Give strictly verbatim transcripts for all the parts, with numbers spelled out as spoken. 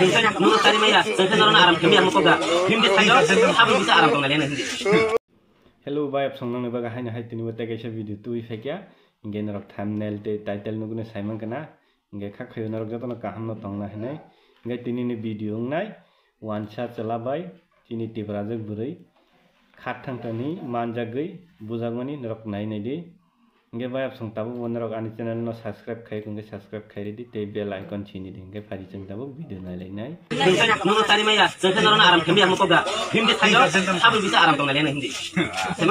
Nungno sari maya, sengkhe norokno aram khe maya mokok da. Himdi thayo, habwi bisa aram tong nai lena hindi. Hello, bai, apsong nangni baga haino hai tini bo tei kaisa video twi phaikya. Hingke norok thumbnail tei title nugune saimang kana. Hingke kha khayo norok jotono kaham no tongna hinui. Hingke tini ni video wngnai wansa chwla bai chini Tiprajwk bwrwi khat thangtani manjagwi bujakmani norok nai nai di. Hingke bai apsong tabuk bo norok ani channel no subscribe khai hingke subscribe khai ridi tei bell icon sini di hingke phari chwng tabuk video nai lai nai. Nungno sari maya, sengkhe norokno aram khe maya mokok da. Himdi thayo, habwi bisa aram tong nai lena hindi. Are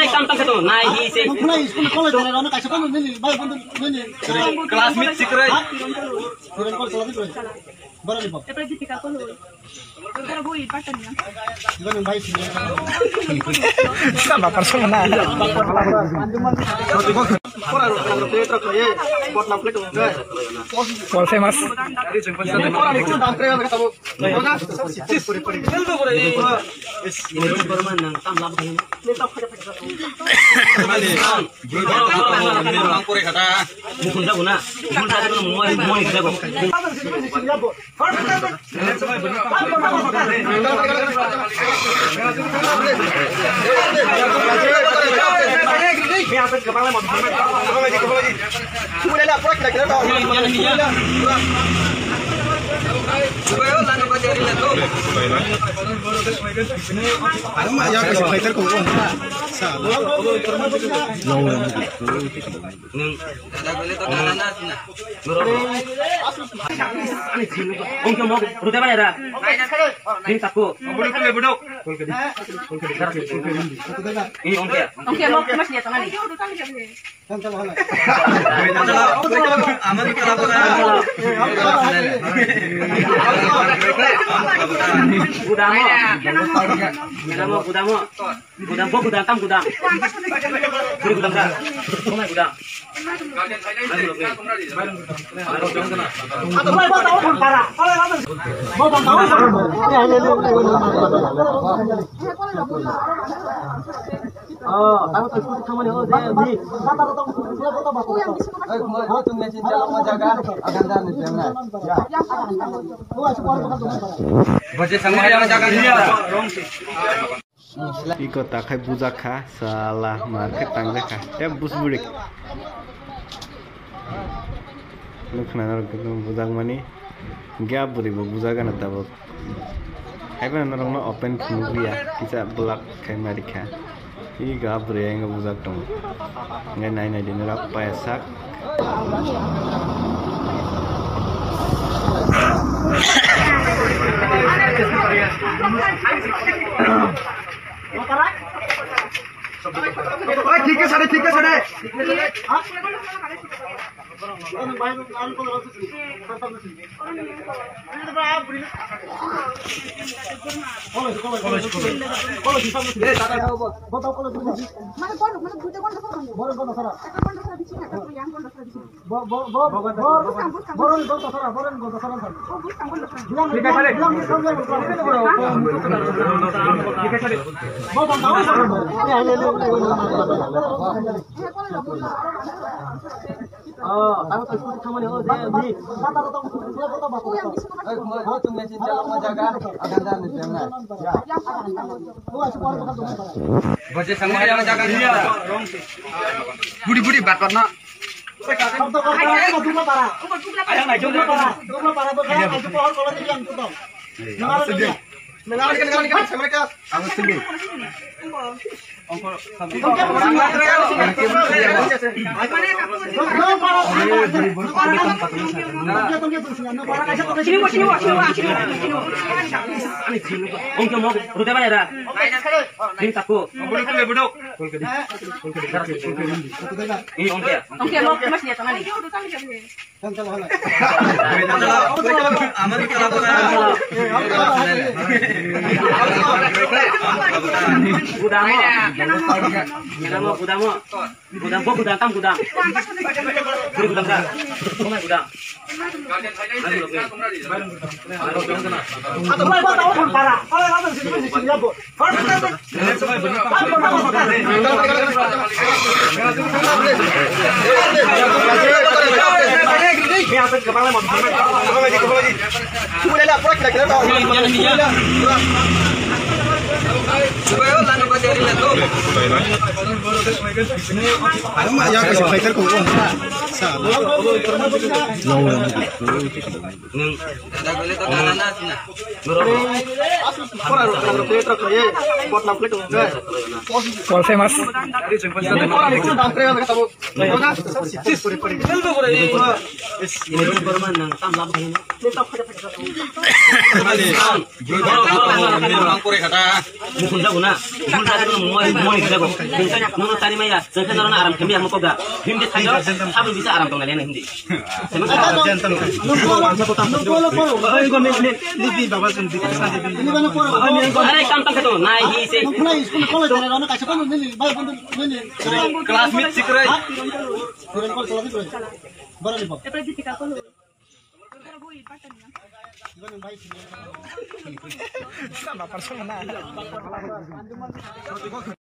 kam tang khe to nai hi se. Classmate sikrai. Epre Dipika ko loi. Epre boi button ya. Sama personal. World famous. Ini pun baru menang, tam lama ini. Ini tam pada pada. Ini orang pore kata. Mukun jago na. Mukun jago na, moi, moi jago. Nwng dada bole to dada na asina. Ongke mo rute bana ra. Din takko. Ini ongke. Ongke mo mas niya tangan. Gudamo. Gudamo, gudamo. Gudam, bo gudam, tam gudam. Beri gudam ka. Gudam. Iko takhai bujak kha, sala mar khe tangjak kha. Tei bus burik. Nukha na norok bujak mani. Gya bwrwi bo bujak gana tabuk. Haiphano norok no open khunuk ya, kisa block khai mari kha. Iko bwrwi ang bujak tongo. Ngai nai nai di norok paya sak. Oy, thik ase de, thik ase de. College, college, college, college. Mane boro, mane buja kondo sara. Boro kondo sara. Ekta kondo sara biching, ekta yang kondo sara biching. Budi budi bat bat na. Ini ongke. Ongke, mo, mas niya tangan ni. Gudamo. Gudamo, gudamo. Gudam, bo gudam, tam gudam. Beri gudam ka. Gudam. World famous. Mukhung jago na, mukhung jago na, mukhung jago. Nono tari maya, jengkhe nono aram khe maya mukok da. Hindi thayo, sabun bisa aram tong na lena hindi. Are kam tang khe to, nai hi se. Classmate sikrai.